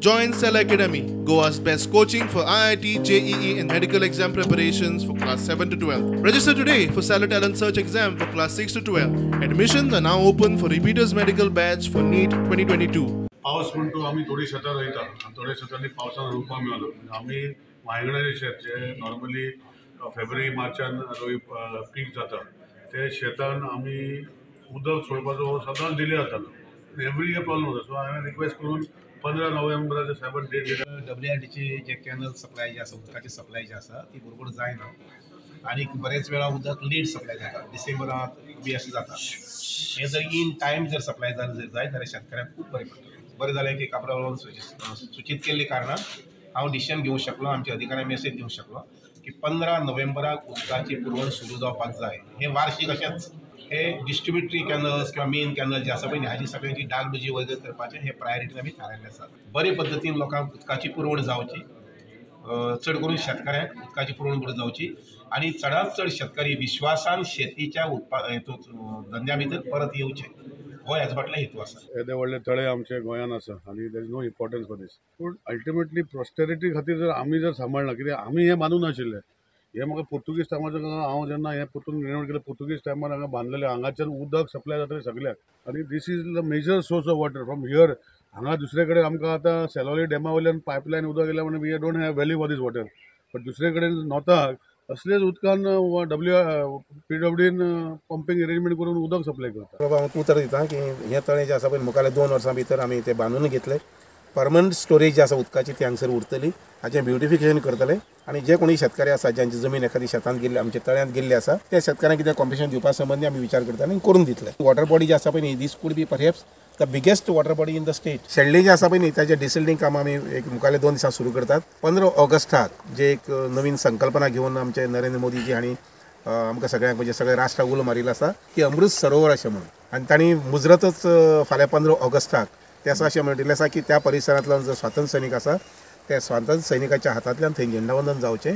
Join Cella Academy, Goa's best coaching for IIT, JEE and medical exam preparations for class 7 to 12. Register today for Cella Talent Search exam for class 6 to 12. Admissions are now open for repeaters medical batch for NEET 2022. पावस म्हण तूं आमी थोडी शेतां रोयता आनी थोड्या शेतांनी पावसान रोवपाक मेळना. म्हणजे आमी वांयगणाचें शेत जें नॉर्मली फेब्रुवारी मार्चान रोय पीक जाता ते शेतान आमी उदक सोडपाचो सदांच डिले जातालो. एवरी इयर प्रॉब्लम जाता. सो हांवें रिक्वेस्ट करून 15 नोव्हेंबराचे सायबान डेट घेतला. WRDचे जे कॅनल सप्लाय जे आसा, उदकाची सप्लाय जी आसा ती बरोबर जायना आनी बरेच वेळा उदक लेट सप्लाय जाता, डिसेंबरांत बी अशें जाता. हें जर इन टायम जर सप्लाय जालें जर जायत जाल्यार शेतकऱ्यांक खूब बरें पडटलें. बरें जालें की काब्राल सुचीत केल्ले कारणान हांव डिसिजन घेवंक शकलो, आमच्या अधिकाऱ्यांक मेसेज दिवंक शकलो की 15 नोव्हेंबराक उदकाची पुरवण सुरू जावपाक जाय. हें वार्षीक अशेंच हे डिस्ट्रिब्युटरी कॅनल्स किंवा मेन कॅनल जे आसा पळय हाजी सगळ्यांची डागडुजी वगैरे करपाचें हे प्रायोरिटीन आमी थारायल्लें आसा. बरे पद्दतीन लोकांक उदकाची पुरवण जावची, चड करून शेतकऱ्यांक उदकाची पुरवण बरी जावची आनी चडांत चड शेतकरी विश्वासान शेतीच्या धंद्या भितर परत येवचे, हो ह्याच फाटलो हेतू आसा. येदे व्हडले तळे आमचे गोंयांत आसा आनी there is no importance for this. पूण अल्टिमेटली प्रॉस्पेरिटी खातीर जर आमी जर सांबाळना, कित्याक आमी हें मानूं नाशिल्लें. हें म्हाका पुर्तुगीज टायमार हांव जेन्ना हें परतून रिनोवेट केलें, पुर्तुगीज टायमार हांगा बांदलेलें, हांगाच्यान उदक सप्लाय जातालें सगळ्याक आनी this is the major source of water from here. हांगा दुसरे कडेन आमकां आतां सेलोली डॅमा वयल्यान पायपलायन उदक येयल्या म्हणून we don't have value for this water. But दुसरे कडेन नॉर्थाक असलेच उदकान PWDन पंपींग अरेंजमेंट करून उदक सप्लाय करता. बाबा हांव उतर दिता की हें तळें जें आसा पळय मुखाल्ल्या 2 वर्सां भितर आमी तें बांदून घेतलें. परमनंट स्टोरेज जी आसा उदकाची ती हांगसर उरतली, हाचें ब्युटिफिकेशन करतले आनी जे कोणी शेतकरी आसा ज्यांची जमीन एखादी शेतांत गेल्ली, आमच्या तळ्यांत गेल्ली आसा, त्या शेतकऱ्यांक कितें कॉम्पिटिशन दिवपा संबंदी आमी विचार करतले आनी करून दितले. वॉटर बॉडी जी आसा पळय न्ही, this could be perhaps the biggest water body in the state. Shedlem जें आसा पळय न्ही ताचें डिसिल्टींग काम आमी एक मुखाल्ल्या 2 दिसां सुरू करतात. 15 ऑगस्टाक जे एक नवीन संकल्पना घेवन आमचे नरेंद्र मोदीजी हांणी आमकां सगळ्यांक म्हणजे सगळ्या राष्ट्राक उलो मारिल्लो आसा की अमृत सरोवर अशें म्हणून, आनी तांणी मुजरतच फाल्यां 15 ऑगस्टाक ते आसा अशें म्हणिल्लें आसा की त्या परिसरांतलो जो स्वातंत्र्य सैनीक आसा त्या स्वातंत्र्य सैनिकाच्या हातांतल्यान थंय झेंडावंदन जावचें.